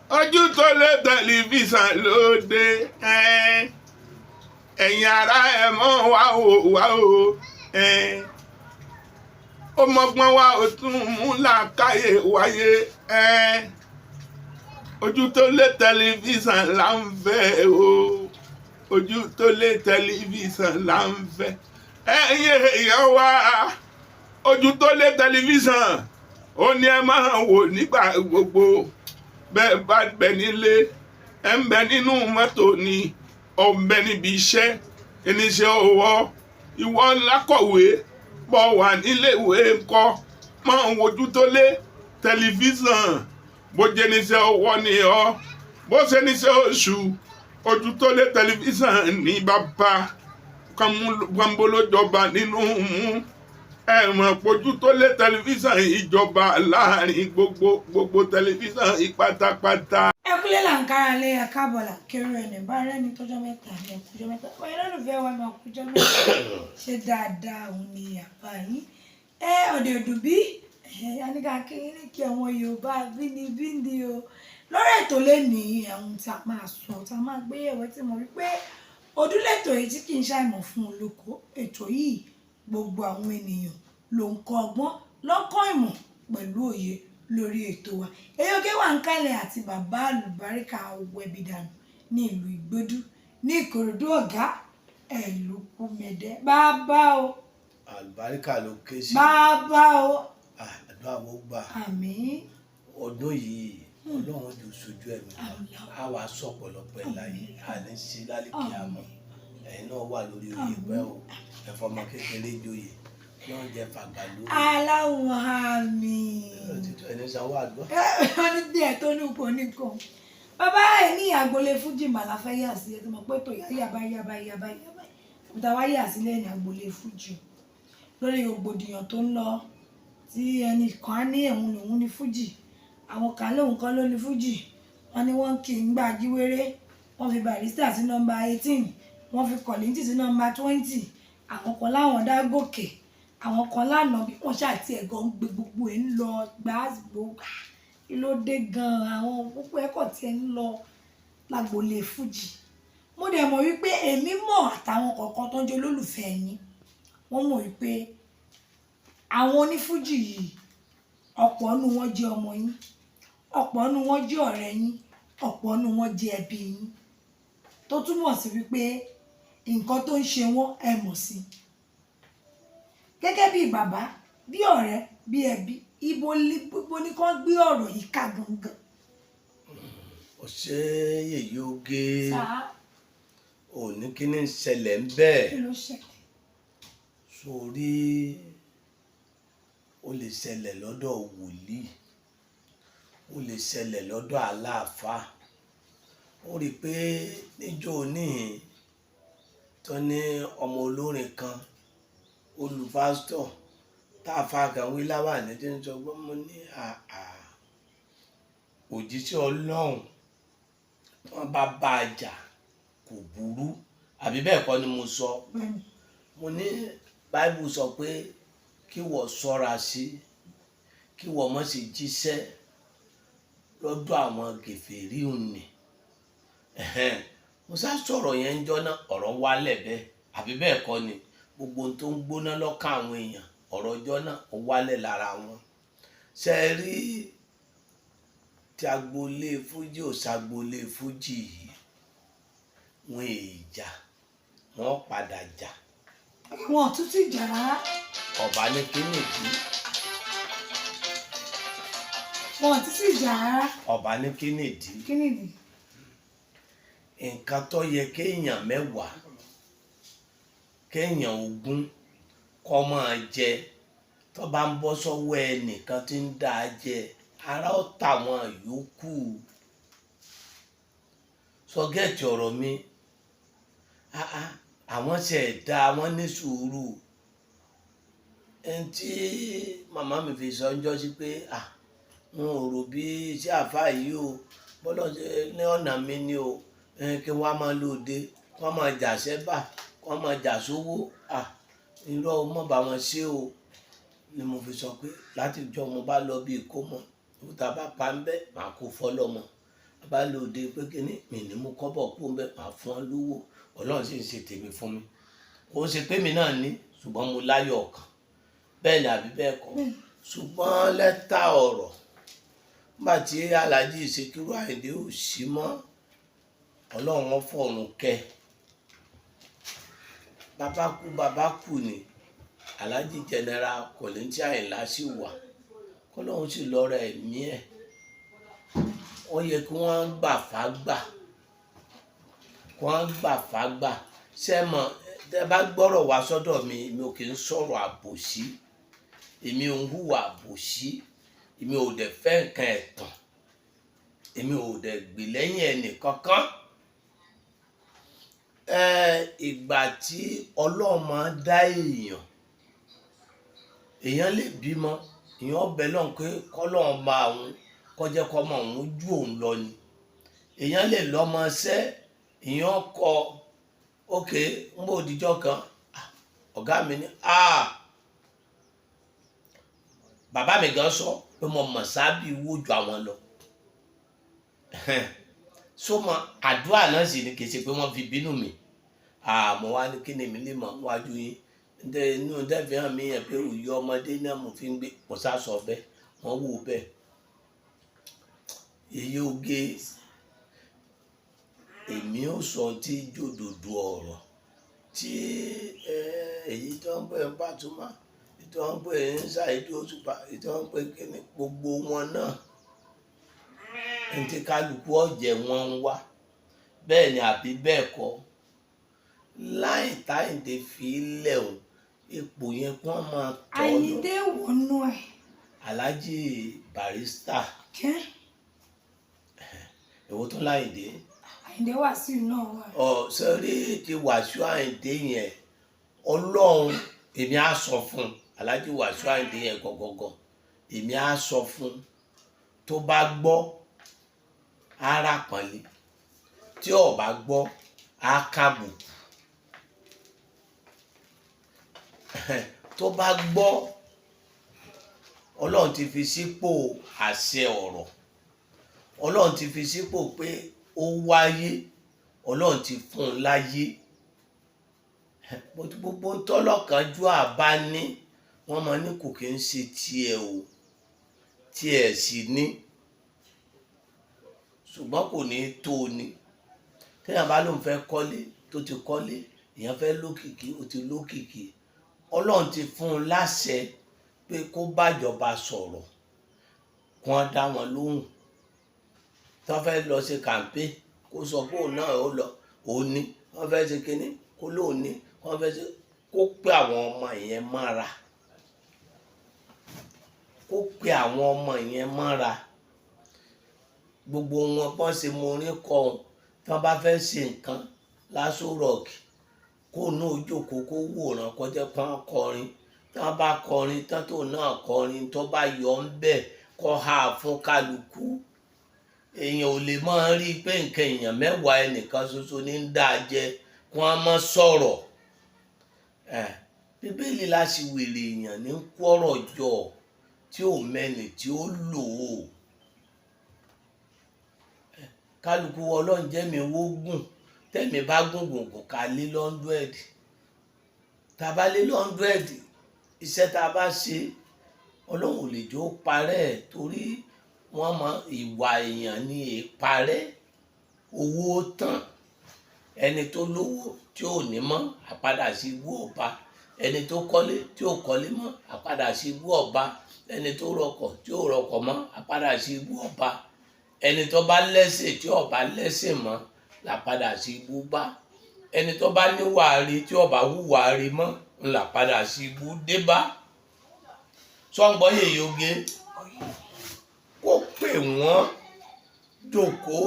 Ojú tó lé tẹlifíṣàn lóde. Ẹ̀yin ará, ẹ̀ mọ́ wá o, wá o. Ó mọ́gbọ́n wá, ó tún mú làákàyè wáyé. Ojú tó lé tẹlifíṣàn là ń fẹ́ o, ojú tó lé tẹlifíṣàn là ń fẹ́. Ẹ̀yin èèyàn wá, ojú tó lé tẹlifíṣàn ó ní ẹ máa wò nígbà gbogbo. Bẹ́ẹ̀ bá bẹ nílé, ẹ ń bẹ nínú mọ́tò ni, ọ̀ ń bẹ níbi iṣẹ́, oníṣẹ́ ọwọ́, ìwọ lákọ̀wé bọ̀ wà níléèwé ńkọ́, máa ń wojú tó lé tẹlifíṣàn. Bó jẹ́ níṣẹ́ ọwọ́ ni ọ́, bó ṣe níṣẹ́ oṣù, ojú tó lé tẹlifíṣàn ní bàbá kàmbólójọba nínú mú. Ẹ mọ̀ pójú tó lé tẹlifíṣàn ìjọba láàrin gbogbo gbogbo tẹlifíṣàn ìpátápátá. Ẹ kúlẹ̀ là ń kára lé, ẹ káàbọ̀ là ń kéré, ẹni bá rẹ́ni tọ́jọ́ 3 ní ẹkújọ́ 3. Wọ́n yẹn lólùfẹ́ wa máa kújọ́ 3. Ṣé dáadáa òun ni àbá yín? Ẹ ọ̀dẹ̀ òdùbí ẹ aníkà kí ní kí ọmọ Yorùbá bínibí ni o. Lórí ètò lẹ́nìí, àwọn tí a máa sọ, tí a máa gbé yẹ̀wò, tí mo rí pé ojúlẹ̀tò yìí tí kì í ṣàìmọ̀ fún olóko, ètò yìí gbogbo àwọn ènìyàn ló ń kọ́ ọgbọ́n lọ́kọ́ ìmọ̀ pẹ̀lú òye lórí ètò wa. Eyoke wà ń kalẹ̀ àti bàbá àlùbáríkà wẹ̀bìdànù ní ìlú Ìgbódú ní Ìkòròdú, ọ̀gá ẹ̀lùkùmẹ̀dẹ́ bàbá o. Àlùbáríkà ló ké sí. Bàbá o. Àdúrà wo gbà. Àmín. Ọdún yìí, Ọlọ́run jù sojú ẹ̀mí wa, á wàá sọ ọ̀pọ̀lọpọ̀ ẹ̀ láyé, àní sí lálẹ́ àmọ́ ẹ̀yin náà wà lórí oyè pẹ́ o. Ẹ̀fọ́ ọmọ kékeré joyè yóò jẹ fàgbà lórí. Aláwọ̀ àmín. Ẹni sanwó àdúrà. Wọ́n ní díẹ̀ tó ní ipò nìkan. Bàbá ẹ̀ ní agboolé fújì mà la fẹ́ yà sí. Ẹ ti mọ̀ pé tó yà yà báyìí, yà báyìí, yà báyìí, yà báyìí. Òkúta wá yà sílẹ̀ ní agboolé fújì lórí rògbòdìyàn tó ń lọ, tí ẹnì kan á ní òun lòun ní fújì, àwọn kan lóun kan ló ní fújì. Wọ́n ní wọ́n kì í gbà jíwèrè, wọ́n fi Barrister sí nọ́mbà 18, wọ́n fi Kollington sí nọ́mbà 20, àwọn kan láwọn dá gòkè, àwọn kan lánàá bí wọ́n ṣàti ẹ̀gọ́ ń gbé gbogbo ẹ̀ ń lọ gbàgbó. Kí ló dé gan-an àwọn púpọ̀ ẹ̀kọ́ tí ẹ̀ ń lọ lágboolé fújì? Mo dẹ̀ mọ̀ wípé èmi mọ̀, àtàwọn kọ̀ọ̀kan tó ń jẹ́ olólùfẹ́ yín, wọ́n mọ̀ wípé àwọn onífújì yìí, ọ̀pọ̀ nínú wọn jẹ́ ọmọ yín, ọ̀pọ̀ nínú wọn jẹ́ ọ̀rẹ́ yín, ọ̀pọ̀ nínú wọn jẹ́ ẹbí yín, tó túmọ̀ sí wípé nǹkan tó ń ṣe wọ́n, ẹ mọ̀ sí gẹ́gẹ́ bí bàbá, bí ọ̀rẹ́, bí ẹbí. Ibo ni kán gbé ọ̀rọ̀ yìí ká gangan? Ọ̀sẹ̀ yèyí oge. Sáà. Òní kí ni ń ṣẹlẹ̀ ń bẹ́ẹ̀? Kí ló ṣẹlẹ̀? Sórí ó lè ṣẹlẹ̀ lọ́dọ̀ wòlíì, ó lè ṣẹlẹ̀ lọ́dọ̀ aláàfáà. Ó rí i pé níjọ́ òní tó ní ọmọ olórin kan olùpásítọ̀ tá a fa kan wí láwàní tí ń sọ pé mo ní àà òjíṣẹ́ Ọlọ́run tí wọ́n bá bá a jà kò burú, àbí bẹ́ẹ̀ kọ́ ni mo sọ? Bẹ́ẹ̀ni. Mo ní Báíbù sọ pé kí wọ́n ṣọ́ra sí, kí wọ́n má ṣe jíṣẹ́ lọ́dọ̀ àwọn kèfèrí òní. Mo sá sọ̀rọ̀ yẹn ń jọ́nà, ọ̀rọ̀ wálẹ̀ bẹ́ẹ̀, àbí bẹ́ẹ̀ kọ́ ni? Gbogbo ohun tó ń gbóná lọ́kàn àwọn èèyàn, ọ̀rọ̀ ọjọ́ náà ó wálẹ̀ lára wọn. Ṣe é rí tí agboolé fújì ò ṣagboolé fújì yìí, wọn èèjà, wọn padà jà. Wọn ò tún ti jà rárá. Ọba ní kínìdí? Wọn ò tún ti jà rárá. Ọba ní kínìdí? Kí nìdí? Nǹkan tó yẹ kéèyàn 10, kéèyàn 20 kọ́ máa jẹ, tó bá ń bọ́ sọ́wọ́ ẹnìkan tí ń dá a jẹ, ara ó tàwọn yòókù. Sọgẹ́ẹ̀tì ọ̀rọ̀ mi. Ah, ah, àwọn ṣe ẹ̀dá wọn ní sùúrù. Ẹni tí màmá mi fi sọ ń jọ́ sí pé ah, n ò rò bí iṣẹ́ àáfàá yìí o, bọ́lá ṣe ní ọ̀nà mi ni o, kí wọ́n á máa lòde, kí wọ́n máa jà sẹ́bà, kí wọ́n máa jà sówó. Ah, irọ́ o, mọ̀ bá wọn ṣe o. Ni mo fi sọ pé láti ìjọ mo bá lọ bí ìkómọ, òkúta bá pa ń bẹ́, màá kó fọ́lọ́mọ. Bá lóde pé kíní mi ní mú kọ́bọ̀ kú ń bẹ́, máa fún ọ lówó. Ọlọ́run sì ń ṣe tèmi fún mi. Kò ń ṣe pé mi náà ní, ṣùgbọ́n mo láyọ̀ ọkàn. Bẹ́ẹ̀ ni àbí bẹ́ẹ̀ kọ́? Ṣùgbọ́n lẹ́tà ọ̀rọ̀, nígbà tí Alhaji Sikiru Ayinde ò sí mọ́, Ọlọ́run wọn fọ̀run kẹ́. Bàbá kú, bàbá kú ni. Alhaji General Kollington Ayinla sì wà, kọ́lọ́run sì lọ́rọ̀ ẹ̀mí ẹ̀. Wọ́n yẹ kí wọ́n gbà fágbà, kí wọ́n gbà fágbà. Sẹ́mọ̀ tẹ́ bá gbọ́rọ̀ wá sọ́dọ̀ mi, mi ò kì í sọ̀rọ̀ àbòsí, èmi ò ń hùwà àbòsí, èmi ò dẹ̀ fẹ́ nǹkan ẹ̀tàn, èmi ò dẹ̀ gbè lẹ́yìn ẹnì kankan. Ẹ ìgbà tí Ọlọ́run máa ń dá èèyàn, èèyàn lè bímọ, èèyàn ọbẹ̀ lọ́hùn pé kọ́lọ́run máa òun kọjá kọ́mọ òun ju òun lọ ni. Èèyàn lè lọ́mọ ṣẹ́, èèyàn kọ ókè ń bò díjọ́ kan. Ọ̀gá mi ní, bàbá mi gan sọ pé mo mọ̀ sábì wó ju àwọn lọ. Sọmọ àdúrà náà sì ni, kì í ṣe pé wọ́n fi bínú mi. Àmọ́ wá ní kí ni mi lè mọ̀ wájú yín ǹdẹ inú dẹ́fẹ̀ hàn mí yẹn pé òye ọmọdé náà mo fi ń gbé. Mo sá sọ bẹ́ẹ̀, wọ́n wò bẹ́ẹ̀. Èyí oge, èmi ò sọ tí jòdòdò ọ̀rọ̀ tí èyí tó ń pè ń Pasuma, èyí tó ń pè ń Saheed Òṣùpá, èyí tó ń pè kíni, gbogbo wọn náà ntí kálukú ọ̀jẹ̀ wọn ń wá. Bẹ́ẹ̀ ni àbí bẹ́ẹ̀ kọ́? Láì táyìndé fi lẹ̀ o, ipò yẹn kí wọ́n máa tọ́ lọ. Àyìndé wọnú ẹ̀. Alhaji Barrister. Kẹ́. Èwo tó láyìndé? Àyìndé Wàsíù náà wà. Ọ sọrí ti Wàsíù Àyìndé yẹn, Ọlọ́run, èmi á sọ fún un. Alhaji Wàsíù Àyìndé yẹn gọgọgọ, èmi á sọ fún un. Tó bá gbọ́, ara pọ̀nlé. Tí ò bá gbọ́, á kábùkù. Tó bá gbọ́, Ọlọ́run ti fi sípò àṣẹ ọ̀rọ̀, Ọlọ́run ti fi sípò pé ó wáyé, Ọlọ́run ti fún un láyé. Gbogbo tọ́lọ́kànjú àbá ní wọ́n máa ní kò kí ń ṣe tiẹ̀ o, tiẹ̀ sì ní, ṣùgbọ́n kò ní tó o ní. Téèyàn bá lóun fẹ́ kọ́lé, tó ti kọ́lé, èèyàn fẹ́ lókìkí, ó ti lókìkí. Ọlọ́run ti fún un láṣẹ pé kó bájọba sọ̀rọ̀, kí wọ́n dá wọn lóhùn. Tó fẹ́ lọ ṣe kàǹpé, kó sọ pé òun náà ó lọ, òun ní wọ́n fẹ́ ṣe kínní, kó lóun ní wọ́n fẹ́ ṣe. Kó pe àwọn ọmọ yẹn mọ́ra, kó pe àwọn ọmọ yẹn mọ́ra, gbogbo wọn bọ́n ṣe mo orin kọ òun. Tí wọ́n bá fẹ́ ṣe nǹkan lásò rọ̀kì, kó náà jókòó, kó wòran, kọjá pọ́n kọrin. Tí wọ́n bá kọrin tán, tó náà kọrin, tó bá yọ ń bẹ̀, kó há fún kálukú. Èèyàn ò lè máa rí i pé nǹkan èèyàn mẹ́wàá, ẹnìkan ṣoṣo ní ń dá jẹ, kí wọ́n má sọ̀rọ̀. Bíbélì la sì wèrè èèyàn ní kó ọ̀rọ̀ jọ tí ò mẹ́ni tí ó lò ó. Kálukú Ọlọ́run jẹ́ mi wó gùn, tẹ̀mí bá gùn gùn gùn, ká lé 100, tá a bá lé 100, iṣẹ́ tá a bá ṣe, Ọlọ́run ò lè jó parẹ́ ẹ̀, torí wọ́n mọ ìwà èèyàn ní ìparẹ́. Owó tán, ẹni tó lówó tí ò ní mọ́, àpadà sí ibú ọba. Ẹni tó kọ́lé tí ò kọ́lé mọ́, àpadà sí ibú ọba. Ẹni tó rọkọ̀ tí ò rọkọ̀ mọ́, àpadà sí ibú ọba. Ẹni tó bá lẹ́sìn tí ò bá lẹ́sìn mọ́, làpadà sí ibú bá. Ẹni tó bá níwà rí tí ò bá hùwà rí mọ́, ńlá padà sí ibú dé bá. Sọ́ngbọ́n yèyí oge, kó pè wọ́n jókòó,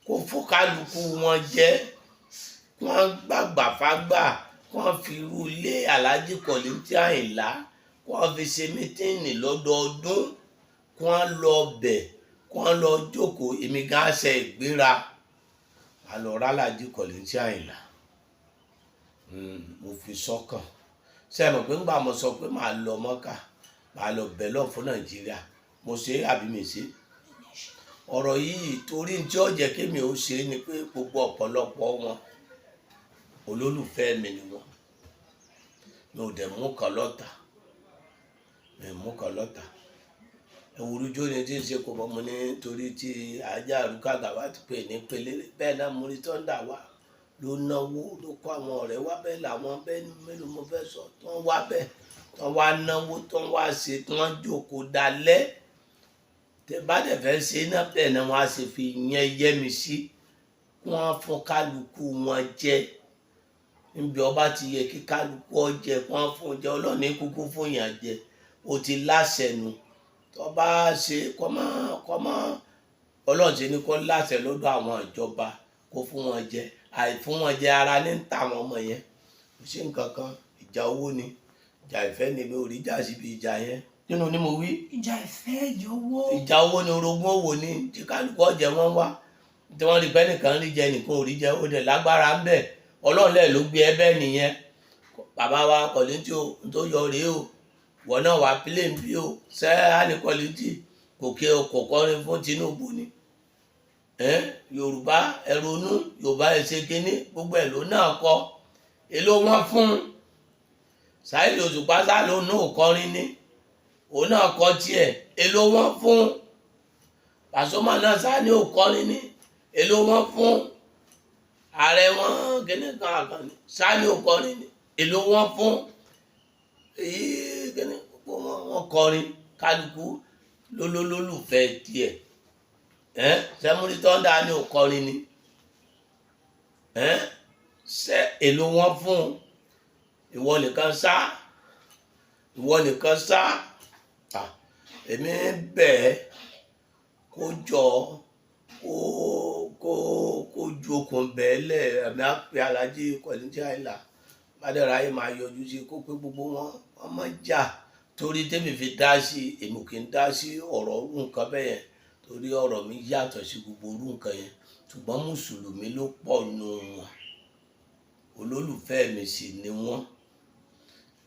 kó fún kálukú wọn jẹ́, kí wọ́n gbàgbà fágbà, kí wọ́n fi irú ilé Alhaji Kollington Àyìnlá, kí wọ́n fi ṣe mítìnì lọ́dọọdún, kí wọ́n lọ bẹ̀, kí wọ́n lọ jókòó. Èmi gan ṣe ìgbéra àlọ́ Alhaji Kollington Àyìnlá. Mo fi sọ́kàn. Ṣé ẹ mọ̀ pé ńgbà mo sọ pé màá lọ Mọ́kà, màá lọ bẹ̀ lọ fún Nàìjíríà, mo ṣe é àbí mi ṣe? Ọ̀rọ̀ yìí, torí tí ó jẹ́ kémi ó ṣe é ni pé gbogbo ọ̀pọ̀lọpọ̀ wọn olólùfẹ́ mi ni wọ́n. Mi ò dẹ̀ mú kan lọ́tà, mi ò mú kan lọ́tà. Ewúrújó ni tí ń ṣe kò mọ̀ mo ní torí tí ajá àrùkàgà wa ti pè ní pélé bẹ́ẹ̀ náà. Mo rí tọ́ndà wa ló náwó, ló kó àwọn ọ̀rẹ́ wá bẹ́ẹ̀ làwọn bẹ́ẹ̀ ní mélòó mo fẹ́ sọ tó ń wá bẹ́ẹ̀, tó ń wá náwó, tó ń wá ṣe, tó ń jókòó dalẹ́. Tẹ bá dẹ̀ fẹ́ ṣe náà bẹ́ẹ̀ náà, wọ́n á ṣe fi yẹn yẹ́ mi sí kí wọ́n fún kálukú wọn jẹ níbi ọba ti yẹ kí kálukú ọ jẹ, kí wọ́n fún jẹ. Ọlọ́ọ̀ni kúkú fún yàn jẹ, ó ti láṣẹ nu. Tó bá ṣe kọ́mọ́ kọ́mọ́, Ọlọ́run ṣe ní kó láṣẹ lọ́dọ̀ àwọn ìjọba kó fún wọn jẹ. Àìfún wọn jẹ, ara ní ń ta àwọn ọmọ yẹn. Kò sí nǹkan kan, ìjà owó ni, ìjà ìfẹ́ ni. Mi ò rí ìjà síbi ìjà yẹn nínú ni mo wí. Ìjà ìfẹ́, ìjà owó. Ìjà owó ni, orogún òwò ni tí kálukú ọ̀jẹ̀ wọn wá, tí wọ́n rí pé nìkan rí jẹ, nìkan ò rí jẹ. Ó dẹ̀ lágbára ń bẹ̀, Ọlọ́run lẹ̀ ló gbé ẹ bẹ́ẹ̀ nìyẹn. Bàbá wa Kọ̀lìntì o, n tó yọ rèé o, wọ́n náà wà pílẹ̀ ń bí o. Ṣẹ́ á ní Kọ̀lìntì kò kí o kò kọrin fún Tinubu ni ẹ? Yorùbá, ẹ ronú. Yorùbá, ẹ ṣe kínní. Gbogbo ẹ ló náà kọ. Èló wọn fún Saheed Òṣùpá? Sá ló náà kọrin ní, òun náà kọ tiẹ̀. Èló wọn fún Pasuma náà? Sá ní ò kọrin ní. Èló wọn fún ààrẹ wọn kíní kan àkànní? Sá ní ò kọrin ní. Èló wọn fún èyí kíní? Gbogbo wọn, wọn kọrin. Kálukú lólólólùfẹ́ tiẹ̀. Ẹ sẹmúrí tọ́ndà ní ò kọrin ni ẹ ṣe. Èló wọn fún ìwọ nìkan sá, ìwọ nìkan sá? Ah, èmi bẹ̀ ẹ́ kó jọ kó ju okùn bẹ́ẹ̀ lẹ̀. Ẹ̀mí á pe Alájí Kollington Àyìnlá bàdàrà yìí máa yọjú sí kó pé gbogbo wọn, wọn má jà. Torí tèmi fi dá sí, èmi kì í dá sí ọ̀rọ̀ irú nǹkan bẹ́ẹ̀ yẹn, torí ọ̀rọ̀ mi yàtọ̀ sí gbogbo irú nǹkan yẹn. Ṣùgbọ́n mùsùlùmí ló pọ̀ nù wọn, olólùfẹ́ mi sì ni wọ́n.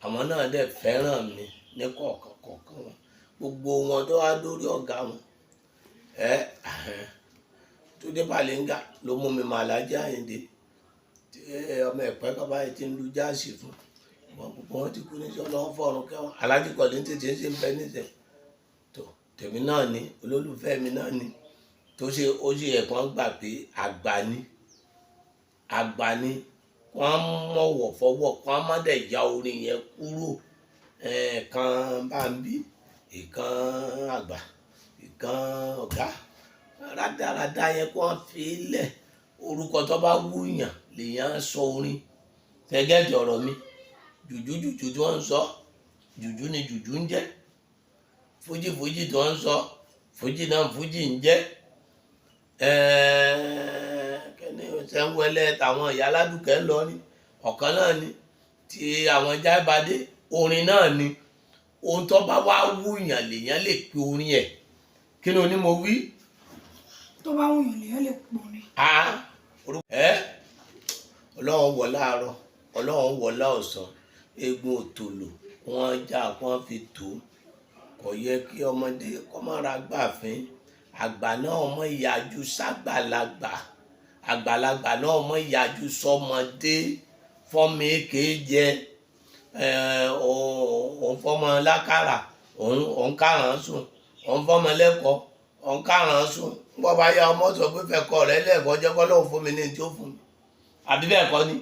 Àwọn náà dẹ̀ fẹ́ràn mi ní kọ̀ọ̀kan kọ̀ọ̀kan wọn, gbogbo wọn tó wá dórí ọ̀gá wọn. Ẹ Túndé Pàlíngà ló mú mi mọ Aláàjì Àyìndé tí ọmọ ẹ̀pẹ́ kaba yìí ti ń lu jáàsì fún wọn. Gbogbo wọn ti kú ní sọ lọ́wọ́ fọ̀run kẹwọn. Aláàjì Kollington tètè ń ṣe ń bẹ níṣẹ́ tó tèmi náà ni, olólùfẹ́ mi náà ni. Tó ṣe ó ṣe ẹ̀kan gbà pé àgbà ni, àgbà ni. Wọ́n mọ̀wọ̀ fọwọ́ kán má dẹ̀ ya orin yẹn kúrò. Ẹ̀ẹ̀kan bá ń bí ìkan àgbà, ìkan ọ̀gá rádaràda yẹn, kó wọ́n fi lẹ̀. Orúkọ tó bá wúyàn lèèyàn sọ orin tẹ́gẹ́tì. Ọ̀rọ̀ mi, jùjú jùjú tí wọ́n ń sọ, jùjú ni jùjú ń jẹ́. Fújì fújì tí wọ́n ń sọ, fújì náà fújì ń jẹ́. Kẹ́ni sẹ́ńwẹ́lẹ́ tàwọn ìyá aládùkẹ́ ń lọ ní ọ̀kan náà ni tí àwọn jábàdé, orin náà ni. Ohun tó bá wá wúyàn lèèyàn lè pe orin ẹ̀. Kí ni oní mo wí? Tó bá wùyàn lèèyàn lè pòrin. A ẹ Ọlọ́run wọ̀ láàárọ̀, Ọlọ́run wọ̀ láọ̀sán, eegun òtòlò wọ́n já wọ́n fi tó. Kò yẹ kí ọmọdé kọ́ má ra gbàfín, àgbà náà ọmọ ìyájú ságbàlagbà, àgbàlagbà náà ọmọ ìyájú sọmọdé fọmọ èké jẹ. Òun fọmọ lákàrà, òun káràn sùn, òun fọmọ lẹ́kọ̀ọ́, òun káràn sùn. Bọ́ bá yá, ọmọ sọ pé fẹ́ kọ́ rẹ lẹ́ẹ̀kọ́ jẹ́ kọ́ lóun fún mi ní tí ó fún mi, àbí bẹ́ẹ̀ kọ́ ni?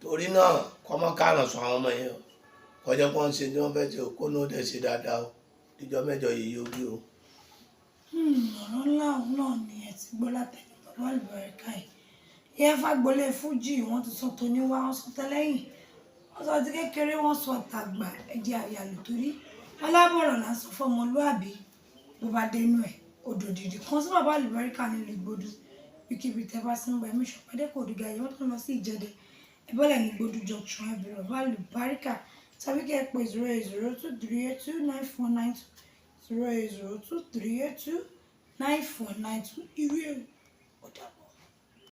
Torí náà, kọ́mọ káràn sùn àwọn ọmọ yẹn o, kọjá kó ń ṣe tí wọ́n fẹ́ ṣe, kó ní ó dẹ̀ ṣe dáadáa o. Ìjọ mẹ́jọ yìí yóò bí o. Ọ̀rọ̀ ńlá òun náà ni ẹ ti gbọ́ látẹnu bàbá àlùbáríkà yìí. Ìyẹn fàgbọ́lé fújì, wọ́n ti sọ tóní wá, wọ́n sọ tẹ́lẹ́yìn, wọ́n sọ ti kékeré, wọ́n sọ tàgbà. Ẹ̀jẹ̀ àyàlò torí alábọ̀rọ̀ là ń sọ fọmọlúàbí, bó bá dénú ẹ̀ odò dìdì kan sí. Bàbá àlùbáríkà nílùú Ìgbòdú, ibikíbi tẹ́ bá sí ń bọ̀, ẹ̀mí ṣọ̀pẹ́dẹ́ kò dìgbà yìí, wọ́n tún lọ sí Ìjẹ̀dẹ̀, ẹ̀bọ́lẹ̀ ní Ìgbòdú junction, ẹ bèrè bàbá àlùbáríkà tàbí kẹ́ ẹ pè 08023829492, 08023829492. Irú èrò ó dàbọ̀.